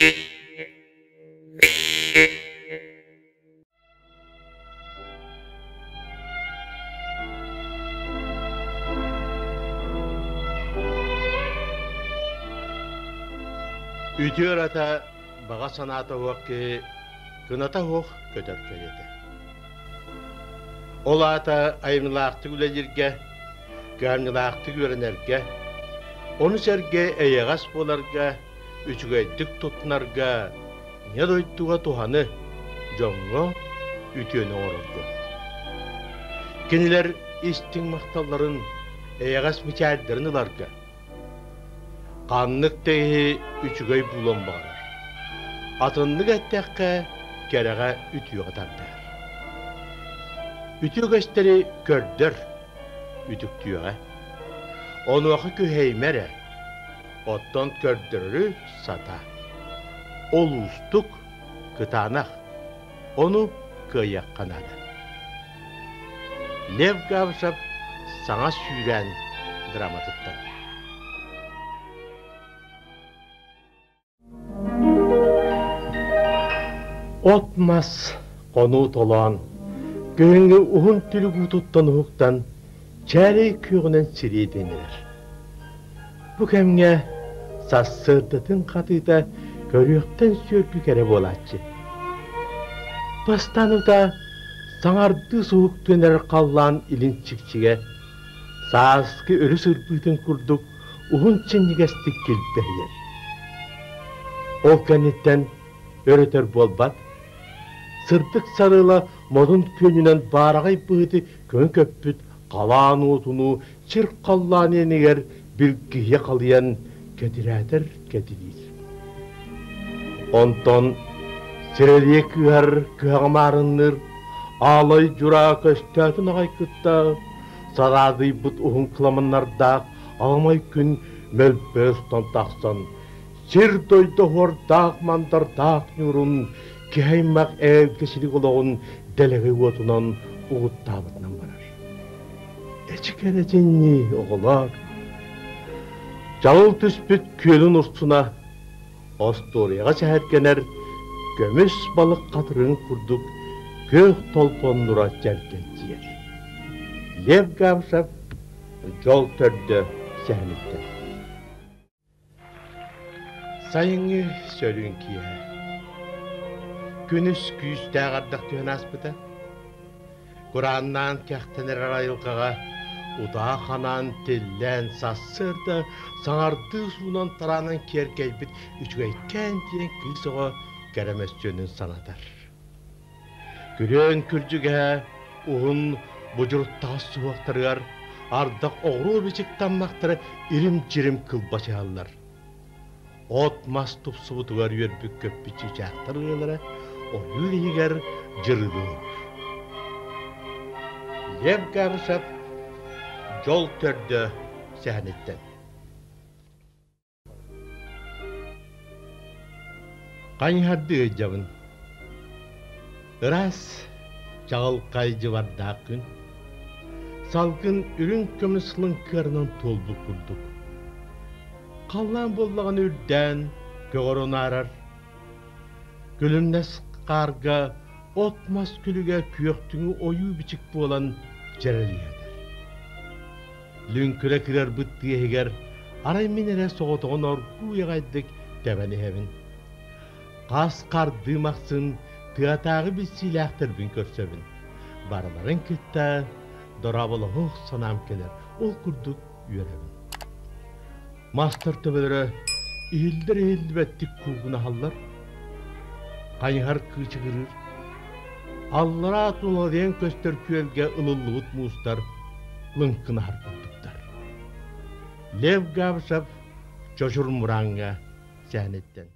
Үтүө ырата баҕа санаата суох киһи кыната суох көтөр кэриэтэ. Ол аата айымньылаахтык үлэлииргэ, кыһамньылаахтык үөрэнэргэ, ону сэргэ эйэҕэс буоларга, үчүгэйдик туттунарга, Ийэ дойдуга туһаны, дьоҥҥо үтүөнү оҥорорго. Кинилэр истиҥ махталларын, эйэҕэс мичээрдэрин ыларга. Ханнык да киһи үчүгэй буолуон баҕарар. Атыннык эттэххэ, кэрэҕэ үтүөҕэ тардыһар. Үтүө үгэстэри көрдөр, үтүктүөҕэ. Онуоха күһэйимэ эрэ, оттон көрдөрөрү сатаа. Ол уустук, кытаанах, ону кыайыахха наада. Лев Габышев саҥа сүүрээн драматыттан. От-мас хонуу толоон, күһүҥҥү уһун түлүк уутуттан уһуктан, чээлэй күөҕүнэн сириэдийэн эрэр. Бу кэмҥэ сарсыардатын хатыыта көрүөхтэн сүөргү кэрэ буолааччы. Бастаан утаа саҥардыы суһуктуйан эрэр халлаан илин чикчигэ, сааскы өрүс ырбыытын курдук уһун синньигэстик килбэһийэр. Ол кэнниттэн өр-өтөр буолбат, сырдык сарыала модун күөнүнэн баараҕай быһыты көҥү көппүт халаан уотунуу сир халлаан иэнигэр билгиһийэ халыйан кэтирээтэр кэтириир. Онтон сирэлиэ кыыһар кыһаҕа маарынныыр аалай дьураа көстөөтүн аҕай кытта сараадыйбыт уһун кыламаннардаах аламай күн мөлбөөстөн тахсан сир-дойду оһуордаах-мандардаах ньуурун киһи аймах эгэлгэ силик олоҕун дэлэгэй уотунан угуттаабытынан барар. Эчи кэрэтиннии, оҕолоор! Дьалыл түспүт күөлүн урсуна остуоруйаҕа сэһэргэнэр көмүс балык хатырыгын курдук күөх толбоннура чэркэччийэр. Лев Габышев Дьол төрдө сэһэниттэн. Сайыҥҥы сөрүүн киэһэ. Күнүс күүстээх ардах түһэн ааспыта. Курааннаан кэхтэн эрэр айылҕаҕа утаа ханаан тиллээн сарсыарда саҥардыы суунан тараанан киэркэйбит үчүгэйкээн диэн кыыс оҕо кэрэ мөссүөнүн санатар. Күрүөн күрдьүгэһэ уһун будьуруттаҕас суһуохтарыгар ардах оҕуруо бичик таммахтара ирим-дьирим кылбачыһаллар. От-мас тупсубутугар үөрбүт-көппүт чыычаахтар ырыалара ойуур иһигэр дьырылыыр. Лев Габышев «Дьол төрдө» сэһэниттэн. Хайыһардыы ыйдьабын. Ыраас, чаҕылхай дьыбардаах күн. Салгын үрүҥ көмүс лыҥкыарынан туолбут курдук. Халлаан буоллаҕына үрдээн, көҕөр унаарар. Күлүмнэс хаарга от-мас күлүгэ күөхтүҥү ойуу-бичик буолан дьэрэлийэр. Лүҥкүрэ кырыарбыт тыаһыгар арай мин эрэ соҕотоҕун оргууй аҕайдык тэбэн иһэбин. Хас хардыы махсын тыатааҕы билсиилээхтэрбин көрсөбүн. Барыларын кытта дорооболоһуох санаам кэлэр, ол курдук үөрэбин. Мастар төбөлөрө иһиллэр-иһиллибэттик куугунаһаллар. Хайыһар кыычыгырыыр. Аллараа туналыйан көстөр күөлгэ ылыллыбыт муустар лыҥкынаһар курдуктар. Лев Габышев Чочур Мурааҥҥа сэһэниттэн.